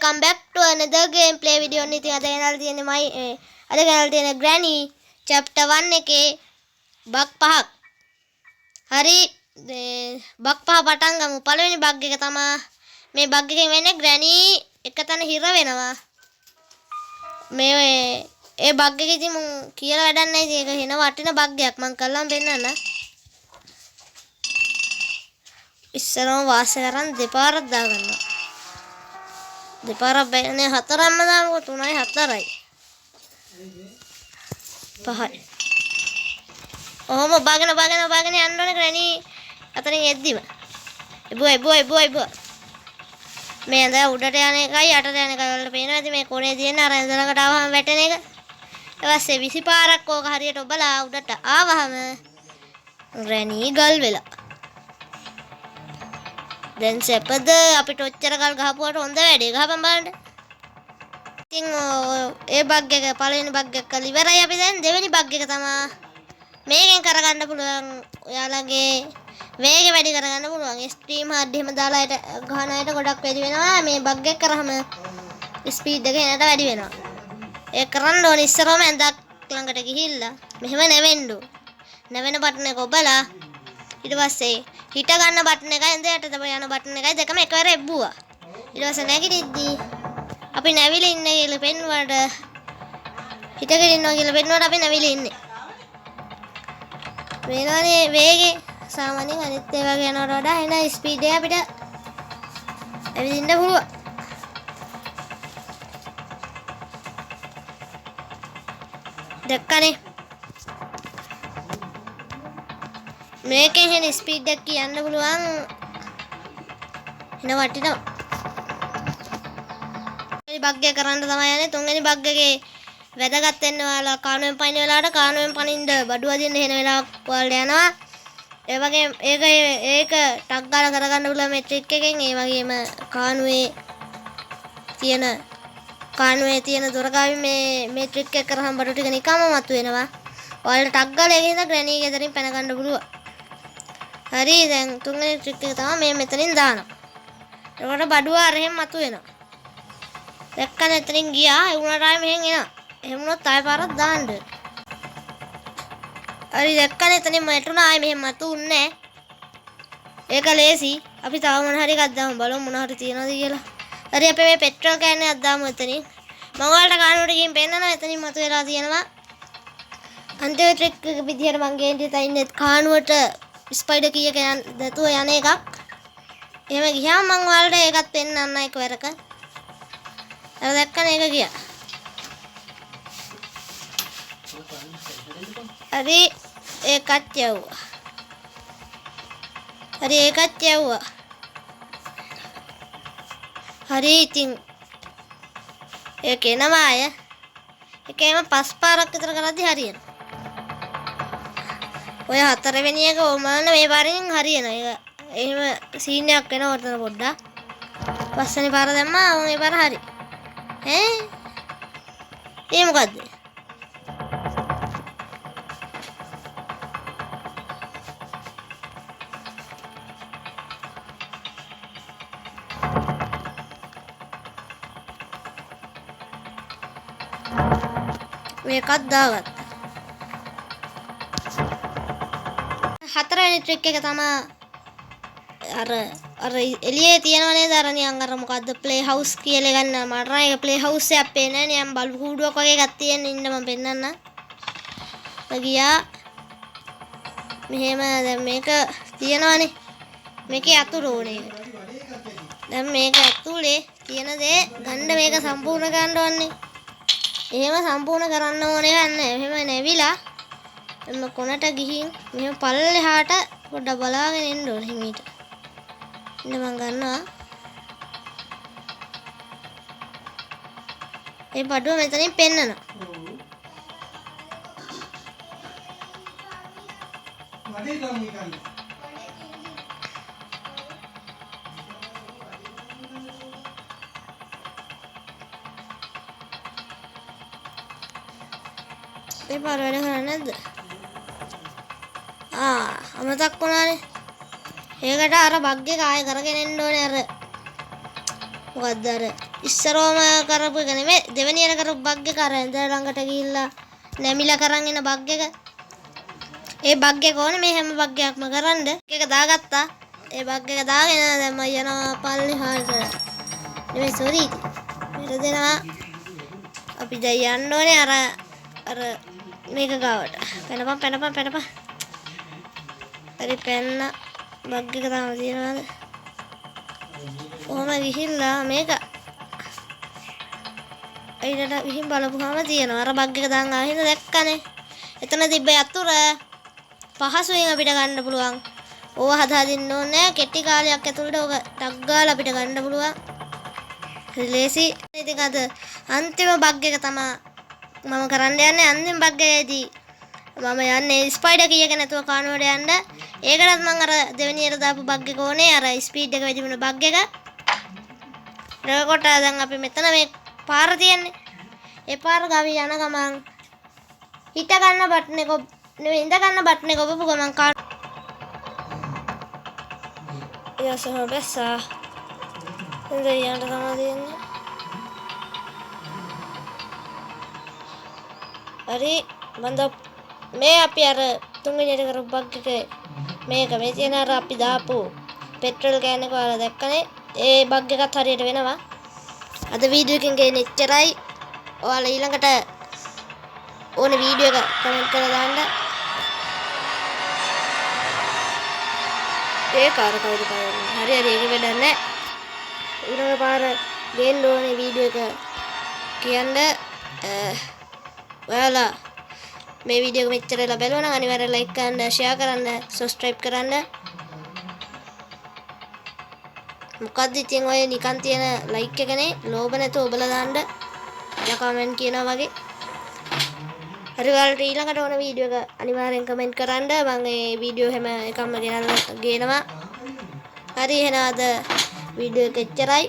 Welcome back to another gameplay video. ඉතින් අද ගෙනල්ලා තියෙන්නේ මයි අද ගෙනල්ලා තියෙන Granny chapter 1 එකේ බග් පහක්. හරි, බග් පහ පටන් ගමු. පළවෙනි බග් එක තමා මේ බග් එකෙන් වෙන්නේ Granny එක තැන හිර වෙනවා. මේ ඒ බග් එක ඉතින් මුන් කියලා වැඩක් නැහැ. ඉතින් ඒක වෙන වටින බග් එකක් මං කළාම පෙන්නන්න. ඉස්සරම වාසය කරන් දෙපාරක් දාගන්නවා. දෙපාරක් බෑනේ, හතරක්ම දාමුකෝ. 3යි 4යි 5යි. ඔහොම බාගෙන බාගෙන බාගෙන යන්න ඕනේ ග්‍රැනි අතරින් එද්දිම. එබුවා එබුවා එබුවා එබුවා. මේ ඇඳ උඩට යන එකයි යටට යන එකයි වලට පේනවා ඇති මේ කොනේ තියෙන අර ඇඳ ළඟට ආවහම වැටෙන එක. ඊට පස්සේ 20 පාරක් ඕක හරියට ඔබලා උඩට ආවහම ග්‍රැනි ගල් වෙලා. දැන් සැපද අපිට ඔච්චර ගල් ගහපුවට හොඳ වැඩේ. ගහපන් බලන්න. ඉතින් ඒ බග් එක පළවෙනි බග් එක කරලා ඉවරයි. අපි දැන් දෙවෙනි බග් එක තමා මේකෙන් කරගන්න පුළුවන් ඔයාලගේ වේගය වැඩි කරගන්න පුළුවන්. ස්ට්‍රීම් හાર્ඩ් එහෙම දාලා අයට ගහන අයට ගොඩක් වැඩි වෙනවා. මේ බග් එක කරාම ස්පීඩ් එක එනට වැඩි වෙනවා. ඒක කරන්න ඕනේ ඉස්සරවම ඇඳක් ළඟට ගිහිල්ලා මෙහෙම නැවෙන්න ඕන. නැවෙන බටන් එක ඔබලා ඊට පස්සේ හිට ගන්න බටන් එකයි ඇඳ යට තමයි යන බටන් එකයි දෙකම එකවර එබ්බුවා. ඊට පස්සේ නැගිටිද්දී අපි නැවිලා ඉන්නේ කියලා පෙන්නුවාට, හිටගෙන ඉන්නවා කියලා පෙන්නුවාට අපි නැවිලා ඉන්නේ. වෙනවනේ වේගේ සාමාන්‍යයෙන් අනිත් ඒවා යනවට වඩා එන ස්පීඩ් එක අපිට ඇවිදින්න පුළුවන්. දැක්කනේ මේකෙන් එන ස්පීඩ් එක කියන්න පුළුවන් එන වටිනවා. තුන්වෙනි බග් එක කරන්න තමයි යන්නේ. තුන්වෙනි බග් එකේ වැදගත් වෙන්නේ ඔයාලා කානුවෙන් පනින වෙලාවට කානුවෙන් පනින්න බඩු අදින්න එන වෙලාවක් ඔයාලට යනවා. ඒ වගේම ඒක ඒක ටක් ගාලා කරගන්න පුළුවන් මේ ට්‍රික් එකෙන්. ඒ වගේම කානුවේ තියෙන දොර ගාවින් මේ මේ ට්‍රික් එක කරාම බඩු ටික නිකම්ම මතුවෙනවා. ඔයාලට ටක් ගාලා ඒක හින්දා ග්‍රැනි ගෙදරින් පැන ගන්න පුළුවන්. හරි, දැන් තුන්වෙනි ට්‍රික් එක තමයි මේ මෙතනින් දානවා. එතකොට බඩුව අර එහෙම මතුවෙනවා. දැක්කද එතනින් ගියා. ඒ වුණාට ආයෙ මෙහෙන් එනවා. එහෙම වුණොත් ආයෙ පාරක් දාන්න. හරි, දැක්කද එතනින් වැටුණා. ආයෙ මෙහෙම මතුන්නේ නෑ. ඒක ලේසි. අපි තව මොන හරි එකක් දාමු. බලමු මොන හරි තියනවද කියලා. හරි, අපි මේ පෙට්‍රල් can එකක් දාමු එතනින්. මම ඔයාලට කානුවට ගිහින් පෙන්නනවා. එතනින් මතුවෙලා තියෙනවා. අන්තිම ට්‍රික් එක විදිහට මං ගේන්න ඉන්නේ කානුවට ස්පයිඩර් කී එක නැතුව යන එකක්. එහෙම ගියාම මං ඔයාලට ඒකත් පෙන්නන්න එකවරක. අර දැක්කනේ ඒක ගියා. හරි, ඒකත් යවුවා. හරි, ඒකත් යවුවා. හරි, ඉතින් ඒක එනවා අය. ඒක එහෙම පස් පාරක් විතර කරද්දි හරියනවා. ඔය හතරවෙනි එක ඕමන මේ පාරෙන් හරියනවා. ඒක එහෙම සීන් එකක් වෙනවා ඔතන පොඩ්ඩක්. පස්වෙනි පාර දැම්මා ඕන් ඒ පාර හරි. ඈ ඒ මොකද්ද? මේකත් දාගත්තා. හතරවෙනි ට්‍රික් එක තමා අර අර එළියේ තියෙනව නේද අර නිකන් අර මොකද්ද ප්ලේ හවුස් කියලා එකක් නෑ. මට නම් ඒක ප්ලේ හවුස් එකක් පේන්නේ නෑ. නිකන් බලු කූඩුවක් වගේ එකක් තියෙන ඉන්න මම පෙන්නන්න. ගියා. මෙහෙම දැන් මේක තියෙනවනේ. මේකේ අතුරු ඕනේ. දැන් මේක ඇතුලේ තියෙන දේ ගන්න මේක සම්පූර්ණ කරන්න ඕනේ. එහෙම සම්පූර්ණ කරන්න ඕනේ නෑ. එහෙම නැවිලා එන්න කොනට ගිහින් මෙහෙම පල්ලෙහාට පොඩ්ඩක් බලාගෙන එන්න ඕනේ හිමීට. ඉන්න මං ගන්නවා. ඒ බඩුව මෙතනින් පෙන්නනවා. ඒ පාර වැඩ කරන්නේ නැද්ද? ආ අමතක් වුණානේ. ඒකට අර බග් එක ආයෙ කරගෙන එන්න ඕනේ. අර මොකද්ද අර ඉස්සරවම කරපු එක නෙමෙයි, දෙවෙනියට කරපු බග් එක. අර ඇඳ ළඟට ගිහිල්ලා නැමිලා කරන් එන බග් එක. ඒ බග් එක ඕනේ මේ හැම බග් එකක්ම කරන්න. එක දාගත්තා. ඒ බග් එක දාගෙන දැන් මම යනවා පල්ලෙහාට. නෙමෙයි සෝරි. වැරදෙනවා. අපි දැන් යන්න ඕනේ අර අර මේක ගාවට. පැනපන් පැනපන් පැනපන්. හරි පැන්න. බග් එක තාම තියෙනවද? කොහොම ගිහිල්ලා මේක ඊට ගිහින් බලපුවාම තියෙනවා. අර බග් එක දාන් ආව හින්දා දැක්කනේ. එතන තිබ්බ යතුර පහසුවෙන් අපිට ගන්න පුළුවන්. ඕව හදා දෙන්න ඕනේ නෑ. කෙටි කාලයක් ඇතුළට ඕක ටක් ගාලා අපිට ගන්න පුළුවන්. හරි ලේසි. ඉතින් අද අන්තිම බග් එක තමා මම කරන්න යන්නේ. අන්තිම බග් එකේදී මම යන්නේ ස්පයිඩර් කී එක නැතුව කානුවට යන්න. ඒකටත් මං අර දෙවෙනියට දාපු බග් එක ඕනේ. අර ස්පීඩ් එක වැඩි වෙන බග් එක. එතකොට දැන් අපි මෙතන මේ පාර තියෙන්නේ. ඒ පාර ගාව යන ගමන් හිට ගන්න බටන් එක නෙවෙයි ඉඳ ගන්න බටන් එක ඔබපු ගමන් කාන යසම බැස්සා. ඉතින් යන්න තමයි තියෙන්නේ. හරි මන්ද මේ අපි අර තුන්වෙනියට කරපු බග් එක මේක මේ තියෙන අර අපි දාපු පෙට්‍රල් can එක ඔයාලා දැක්කනේ. ඒ බග් එකත් හරියට වෙනවා. අද වීඩියෝ එකෙන් ගේන්නේ එච්චරයි. ඔයාලා ඊළඟට ඕනේ වීඩියෝ එක කමෙන්ට් කරලා දාන්න. ඒක අර කවුද කවුද හරි හරි ඒක වැඩක් නෑ. ඊළඟ පාර ගේන්න ඕනේ වීඩියෝ එක කියන්න. ඔයාලා මේ වීඩියෝ එක මෙච්චර වෙලා බැලුවා නම් අනිවාර්යෙන් ලයික් කරන්න, ෂෙයා කරන්න, සබ්ස්ක්‍රයිබ් කරන්න. මොකද්ද ඉතින් ඔය නිකන් තියෙන ලයික් එකනේ, ලෝභ නැතුව ඔබලා දාන්න. යා කමෙන්ට් කියනවා වගේ. හරි ඔයාලට ඊළඟට ඕන වීඩියෝ එක අනිවාර්යෙන් කමෙන්ට් කරන්න. මම ඒ වීඩියෝ හැම එකක්ම ගේනවා. හරි එහෙනම් අද වීඩියෝ එක එච්චරයි.